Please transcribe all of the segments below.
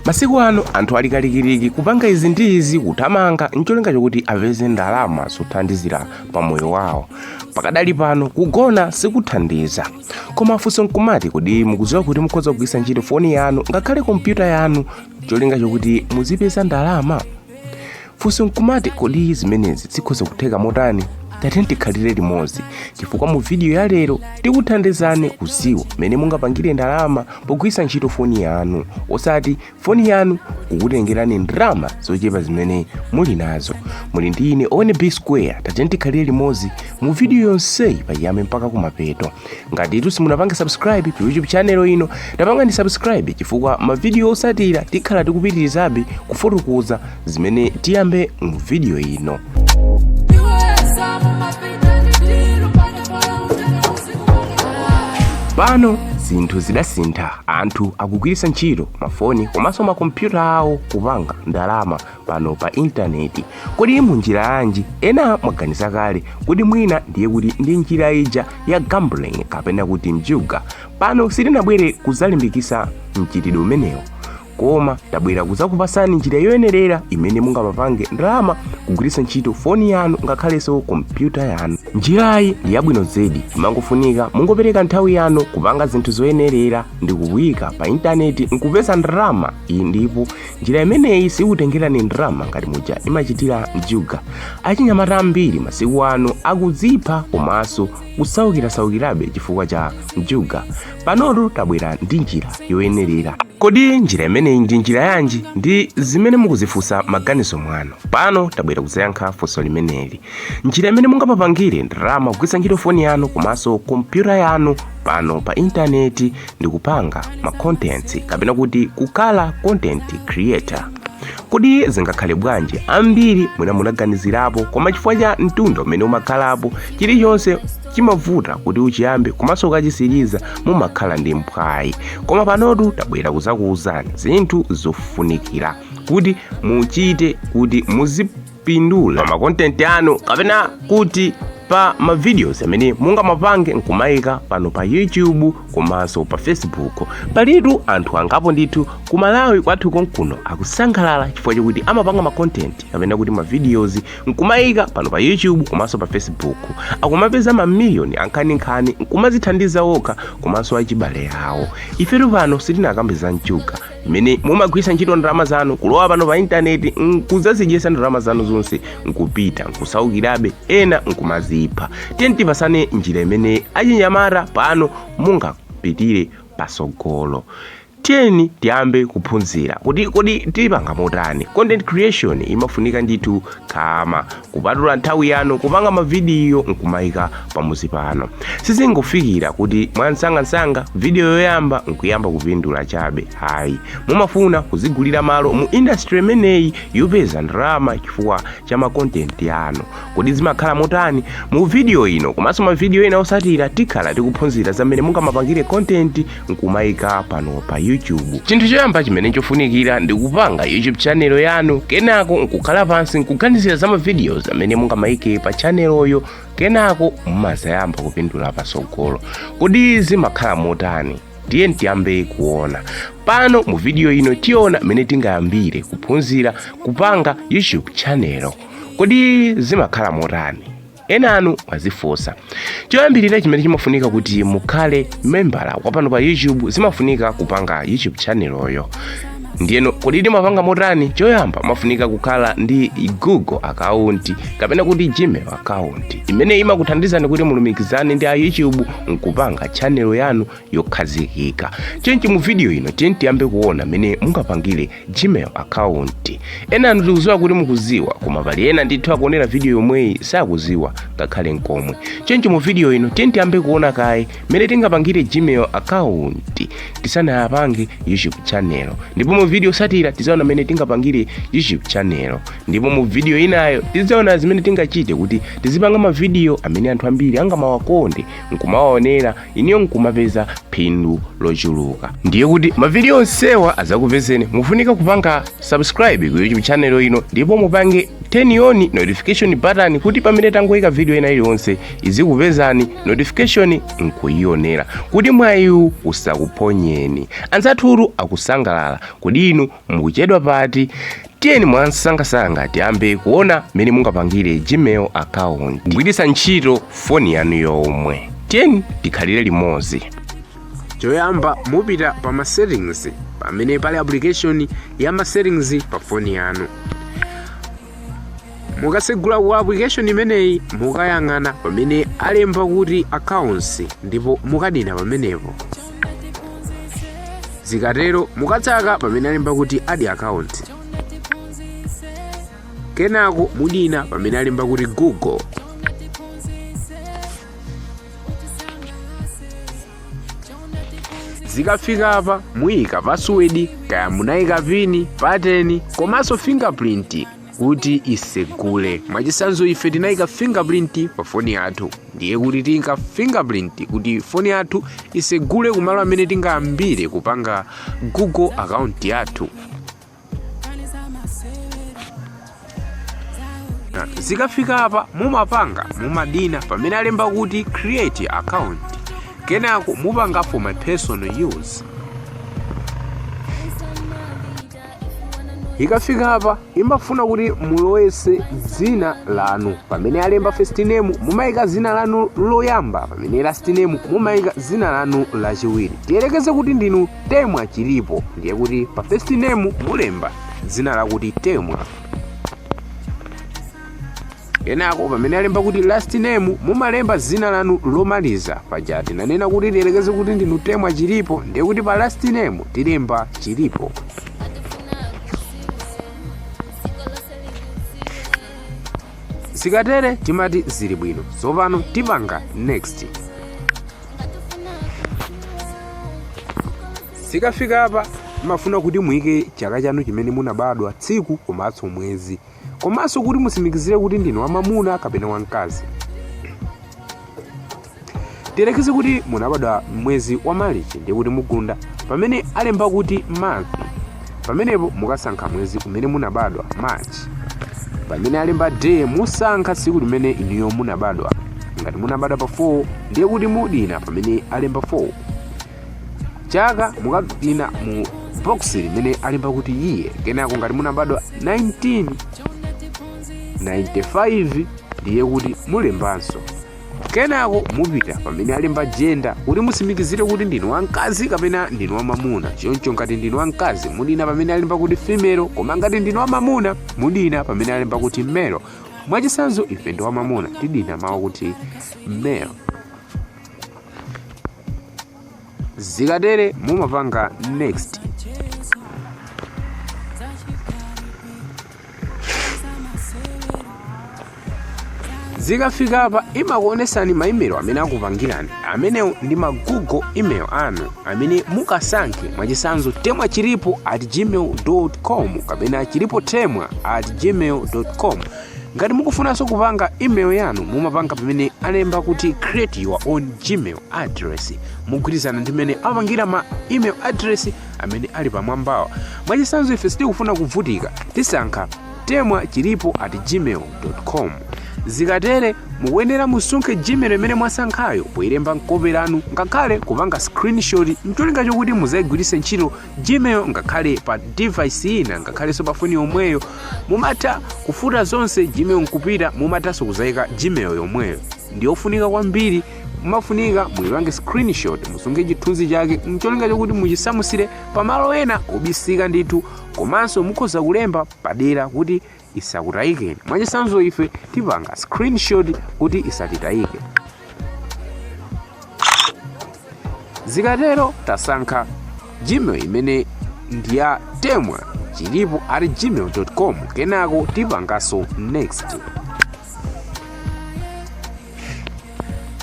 Masiku ano anthu ali kalikiliki kupanga izi ndi izi, kuthamanga ncholinga chokuti apeze ndalama zothandizira pa moyo wawo. Pakadali pano kugona sikuthandiza. Koma funso nkumati, kodi mukudziwa kuti mukhoza kugwiritsa ntchito foni yanu ngakhale kompyuta yanu cholinga chokuti muzipeza ndalama? Funso nkumati, kodi zimenezi zikhoza kutheka motani? Tatiyeni tikhalire limodzi, chifukwa mu video ya lero tikuthandizani kudziwa mmene mungapangire ndalama pogwiritsa ntchito foni yanu, osati foni yanu kukutengerani ndalama zochepa zimene muli nazo. Muli ndi ine ONB Square. Tatiyeni tikhalire limodzi mu video yonseyi pachiyambi mpaka kumapeto. Ngati simunapange subscribe ku YouTube channel ino, tapangani subscribe, chifukwa mavidiyo osatira tikhala tikupitirizabe kufotokoza zimene tiyambe mu video ino. Pano zinthu zidasintha. Anthu akugwiritsa ntchito mafoni komanso makompyuta awo kupanga ndalama pano pa intaneti. Kodi munjira yanji? Ena mwaganiza kale kuti mwina ndiye kuti ndi njira ija ya gambling kapena kuti mjuga. Pano sitinabwere kuzalimbikisa mchitidwe umenewo, koma tabwera kuzakupasani njira yoyenerera imene mungamapange ndalama kugwiritsa ntchito foni yanu ngakhalenso kompyuta yanu. Njirayi ndi yabwino zedi, imangofunika mungopereka nthawi yanu kupanga zinthu zoyenerera ndi kuyika pa intaneti nkupeza ndalama iyi. Ndipo njira imeneyi sikutengerani ndalama ngati muja imachitira mjuga. Achinyamata ambiri masiku ano akudzipha komanso kusaukirasaukirabe chifukwa cha mjuga. Panotu tabwera ndi njira yoyenerera. Kodi njira imeneyi ndi njira yanji? Ndi zimene mukuzifunsa maganizo mwanu. Pano tabwera kuzayankha funso limeneli. Njira imene mungapapangire ndalama kugwiritsa ntchito foni yanu komanso kompyuta yanu pano pa intaneti ndi kupanga ma contents kapena kuti kukhala content creator. Kodi zingakhale bwanji? Ambiri mwina munaganizirapo, koma chifukwa cha mtunda umene umakhalapo, chilichonse chimavuta kuti uchiyambe komanso ukachisiriza mumakhala ndi mphwayi. Koma panotu tabwera kuzakuwuzani zinthu zofunikira kuti muchite kuti muzipindula pa ma content anu kapena kuti pa ma videos amene mungamapange nkumayika pano pa YouTube komanso pa Facebook. Palitu anthu angapo ndithu ku Malawi kwathu konkuno akusangalala chifukwa chokuti amapanga ma content kapena kuti ma videos nkumayika pano pa YouTube komanso pa Facebook, akumapeza mamiliyoni ankhaninkhani nkumazithandiza okha komanso achibale awo. Ifetu pano sitinakambe za mjuga imene mumagwiritsa ntchito ndalama zanu kulowa pano pa intaneti nkuzazidyesa ndalama zanu zonse nkupita nkusaukirabe, ena nkumazipha. Tiyeni tipasane njira imene achinyamata pano mungapitire pasogolo. Tiyeni tiyambe kuphunzira kuti kodi tipanga motani. Content creation imafunika ndithu khama, kupatula nthawi yanu kupanga mavidiyo nkumayika pamuzi pano. Sizingofikira kuti mwansangansanga video yoyamba nkuyamba kupindula chabe, ayi. Mumafuna kuzigulira malo mu industry imeneyi yopeza ndalama chifukwa cha ma content yanu. Kodi zimakhala motani? Mu video ino komanso mavidiyo ena osatira tikhala tikuphunzira zamene mungamapangire content nkumayika pano pa YouTube. Chinthu choyamba chimene chofunikira ndi kupanga YouTube channel yanu, kenako nkukhala pansi nkuganizira za mavideos amene mungamayike pa channeloyo, kenako mumazayamba kupindula pasogolo. Kodi zimakhala motani? Tiye tiyambe kuona. Pano mu video ino tiona mmene tingayambire kuphunzira kupanga YouTube channel. Kodi zimakhala motani? Enanu mwazifunsa. Choyambirira chimene chimafunika kuti mukhale membala wapano pa YouTube, zimafunika kupanga YouTube channeloyo. Ndiyeno kodi timapanga motani? Choyamba mafunika kukhala ndi Google account kapena kuti Gmail account imene imakuthandizani kuti mulumikizane ndi a YouTube nkupanga channel yanu yokhazikika. Chonchi mu video ino tiyeni tiyambe kuona mmene mungapangire Gmail account. Enanu tikuziwa kuti mukuziwa, koma pali ena ndithu akuonera video yomweyi sakuziwa ngakhale nkomwe. Chonchi mu video ino tiyeni tiyambe kuona kaye mmene tingapangire Gmail account tisanayapange YouTube channel, ndipo mu video osatira tizaona mmene tingapangire YouTube channel, ndipo mu video inayo tizaona zimene tingachite kuti tizipanga mavidiyo amene anthu ambiri angamawakonde nkumawaonera, iniyo nkumapeza phindu lochuluka. Ndiye kuti mavidiyo onsewa azakupezeni, mufunika kupanga subscribe ku YouTube channel ino ndipo mupange Turn on notification button kuti pamene tangoyika video ina iliyonse izikupezani notification nkuyionera kuti mwayiwu usakuphonyeni. Anzathuru akusangalala, kodi inu mukuchedwa pati? Tiyeni mwansangasanga tiyambe kuona mmene mungapangire Gmail account kugwiritsa ntchito foni yanu yomwe. Tiyeni tikhalire limodzi. Choyamba mupita pa ma settings pamene pali application ya ma settings pa foni yanu. Mukasegula ku application imeneyi, mukayang'ana pamene alemba kuti accounts ndipo mukadina pamenepo. Zikatero mukatsaka pamene alemba kuti add account, kenako mudina pamene alemba kuti Google. Zikafika apa muyika password, kaya munayika pin, pattern komanso fingerprint kuti isegule. Mwachitsanzo ife tinayika fingerprint pa foni yathu, ndiye kuti tiyika fingerprint kuti foni yathu isegule kumalo amene tingayambire kupanga Google account yathu. Zikafika apa mumapanga, mumadina pamene alemba kuti create account, kenako mupanga for my personal use. Ikafika apa imafuna kuti mulowese dzina lanu. Pamene alemba first name mumayika dzina lanu loyamba, pamene last name mumayika dzina lanu lachiwiri. Tiyerekeze kuti ndinu Temwa Chilipo, ndiye kuti pa first name mulemba dzina lakuti Temwa. Kenako pamene alemba kuti last name mumalemba dzina lanu lomaliza. Paja tinanena kuti tiyerekeze kuti ndinu Temwa Chilipo, ndiye kuti pa last name tilemba Chilipo. Zikatere timati zili bwino. Tsopano tipanga next. Zikafika apa imafuna kuti muyike chaka chanu chimene munabadwa, tsiku komanso mwezi, komanso kuti mutsimikizire kuti ndinu wamamuna kapena wamkazi. Tiyerekeze kuti munabadwa mwezi wa Marichi, ndiye kuti mugunda pamene alemba kuti month. Pamenepo mukasankha mwezi umene munabadwa, March. Pamene alemba day musankha tsiku limene inuyo munabadwa. Ngati munabadwa pa 4, ndiye kuti mudina pamene alemba 4. Chaka mukadina mu box limene alemba kuti year. Kenako ngati munabadwa 1995, ndiye kuti mulembanso. Kenako mupita pamene alemba gender kuti mutsimikizire kuti ndinu wamkazi kapena ndinu wamamuna. Choncho ngati ndinu wamkazi mudina pamene alemba kuti female, koma ngati ndinu wamamuna mudina pamene alemba kuti male. Mwachitsanzo ife ndi wamamuna, tidina mawu kuti male. Zikatere mumapanga next. Zikafika apa imakuonesani ma email amene akupangirani. Amenewo ndi ma Google email anu amene mukasankhe. Mwachitsanzo temwa chilipo at gmail com kapena chilipo temwa at gmail com. Ngati mukufunanso kupanga email yanu, mumapanga pamene alemba kuti create your own Gmail address, mugwirizana ndi mmene apangira ma email address amene ali pamwambawa. Mwachitsanzo ife sitikufuna kuvutika, tisankha temwa chilipo at gmail com. Zikatere mukuyenera musunge Gmail imene mwasankhayo poyilemba mkope lanu, ngakhale kupanga screenshot mcholinga chokuti muzayigwiritse ntchito Gmail ngakhale pa device ina, ngakhalenso pa foni yomweyo. Mumatha kufuta zonse, Gmail nkupita, mumathanso kuzayika Gmail yomweyo. Ndiyofunika kwambiri, mumafunika muyipange screenshot, musunge chithunzi chake mcholinga chokuti muchisamusire pamalo ena obisika ndithu, komanso mukhoza kulemba padera kuti isakutayikeni. Mwachitsanzo ife tipanga screenshot kuti isatitayike. Zikatero tasankha Gmail imene ndi ya temwa chilipo at gmail com, kenako tipanganso next.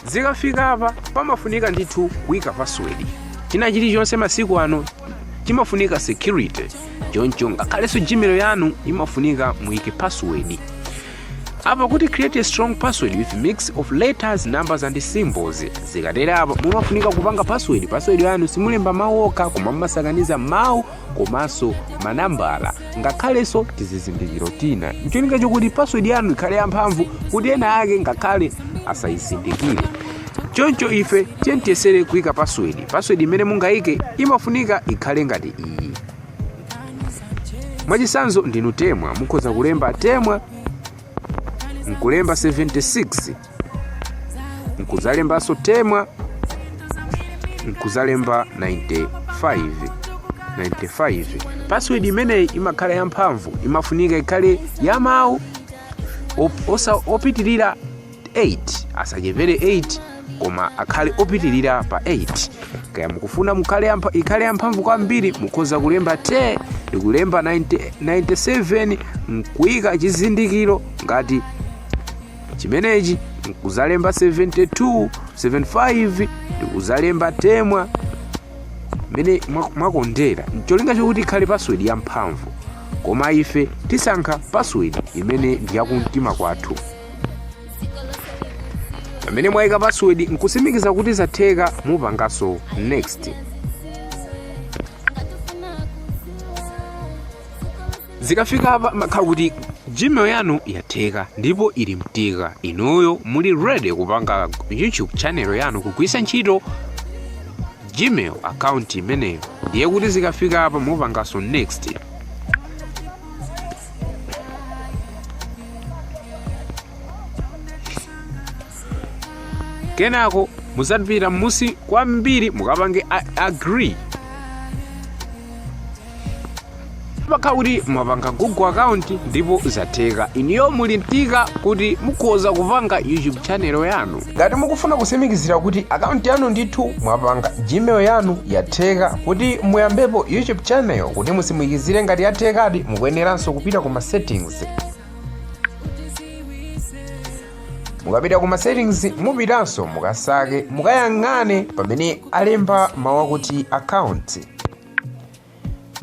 Zikafika apa pamafunika ndithu kuyika password. China chilichonse masiku ano chimafunika security, choncho ngakhalenso Gmail yanu imafunika muyike password. Apa kuti create a strong password with mix of letters, numbers and symbols. Zikatera apa mumafunika kupanga password. Password yanu simulemba mawu okha, koma mumasakaniza mawu komanso manambala, ngakhalenso tizizindikiro tina, ncholinga chokuti password yanu ikhale yamphamvu kuti ena ake ngakhale asayizindikire. Choncho ife tiyesere kuyika password. Password imene mungayike imafunika ikhale ngati iyi. Mwachitsanzo, ndinu Temwa, mukhoza kulemba Temwa nkulemba 76, nkuzalembanso Temwa, nkuzalemba 95 95. Password imeneyi imakhala yamphamvu, imafunika ikhale ya mawu opitirira 8, asachepere 8, koma akhale opitirira pa 8. Kaya mukufuna mukhale ikhale yamphamvu kwambiri, mukhoza kulemba te ndikulemba 90 97, nkuyika chizindikiro ngati chimenechi, nkuzalemba 72 75, ndikuzalemba Temwa, mmene mwakondera, ncholinga chokuti ikhale password yamphamvu. Koma ife tisankha password imene ndi yakumtima kwathu. Pamene mwayika password nkusimikiza kuti zatheka, mupanganso next. Zikafika apa makhala kuti Gmail yanu yatheka ndipo ili mtika. Inuyo muli ready kupanga YouTube channel yanu kugwiritsa ntchito Gmail account imeneyo. Ndiye kuti zikafika apa mupanganso next. Kenako muzapita m'musi kwambiri, mukapange agree. Pakhala kuti mwapanga Google account ndipo zatheka, inuyo muli mtika kuti mukhoza kupanga YouTube channel yanu. Ngati mukufuna kusimikizira kuti account yanu ndithu mwapanga Gmail yanu yatheka kuti muyambepo YouTube channel, kuti musimikizire ngati yathekadi, mukuyeneranso kupita kuma settings. Mukapita kuma settings, mupitanso mukasake, mukayang'ane pamene alemba mawu akuti account.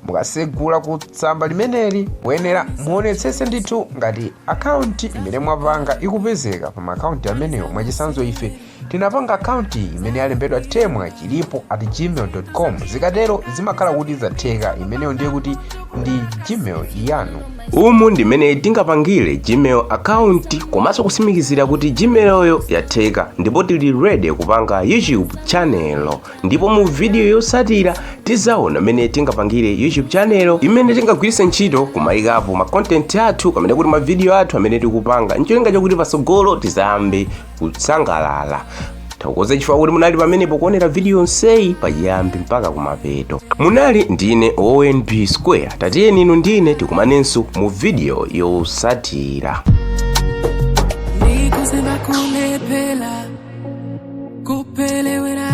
Mukasegula ku tsamba limeneli, muyenera muonetsetse ndithu ngati account imene mwapanga ikupezeka pa maakaunti amenewo. Mwachitsanzo, ife tinapanga account imene yalembedwa temwachilipo@gmail.com. Zikatero zimakhala kuti zatheka. Imeneyo ndiye kuti ndi Gmail yanu. Umu ndimene tingapangire Gmail account komanso kusimikizira kuti Gmail yatheka ndipo tili ready kupanga YouTube channel. Ndipo mu video yotsatira tizaona mmene tingapangire YouTube channel imene tingagwiritse ntchito kumayikapo ma content athu, kamene kuti ma video athu amene tikupanga, ncholinga chokuti patsogolo tizayambe kusangalala. Thokoze chifukwa kuti munali pamenepo kuonera video yonseyi pachiyambi mpaka kumapeto. Munali ndine ONB Square. Tatiyeni inu ndine tikumanenso mu video yotsatira. Ndikuziva kulephera, kupelewera.